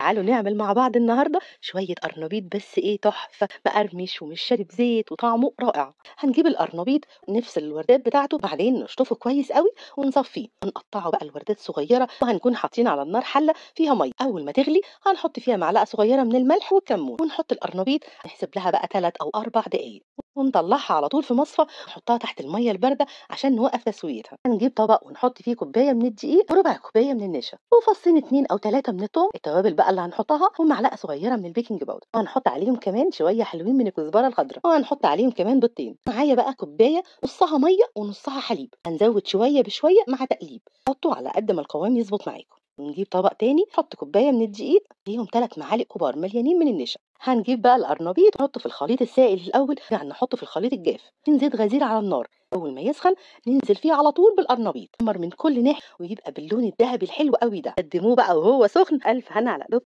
تعالوا نعمل مع بعض النهارده شوية قرنبيط، بس ايه تحفة، مقرمش ومش شارب زيت وطعمه رائع. هنجيب القرنبيط نفصل الوردات بتاعته، بعدين نشطفه كويس قوي ونصفيه، نقطعه بقى الوردات صغيرة، وهنكون حاطين على النار حله فيها مية. اول ما تغلي هنحط فيها معلقه صغيرة من الملح والكمون، ونحط القرنبيط، نحسب لها بقى 3 أو 4 دقايق، ونطلعها على طول في مصفى، نحطها تحت المية البارده عشان نوقف تسويتها. هنجيب طبق ونحط فيه كوباية من الدقيق وربع كوباية من النشا وفصين 2 أو 3 من الثوم، التوابل بقى اللي هنحطها، ومعلقة صغيرة من ال baking powder، وهنحط عليهم كمان شوية حلوين من الكزبره الخضراء، وهنحط عليهم كمان بيضتين. معايا بقى كوباية نصها مية ونصها حليب، هنزود شوية بشوية مع تقليب، حطوا على قد ما القوام يظبط معاكم. ونجيب طبق تاني، نحط كوباية من الدقيق، فيهم 3 معالق كبار مليانين من النشا. هنجيب بقى القرنبيط نحطه في الخليط السائل الاول، يعني نحطه في الخليط الجاف، زيت غزير على النار، اول ما يسخن ننزل فيه على طول بالقرنبيط، يحمر من كل ناحية ويبقى باللون الذهبي الحلو قوي ده. قدموه بقى وهو سخن. الف هنا على قلوبكم.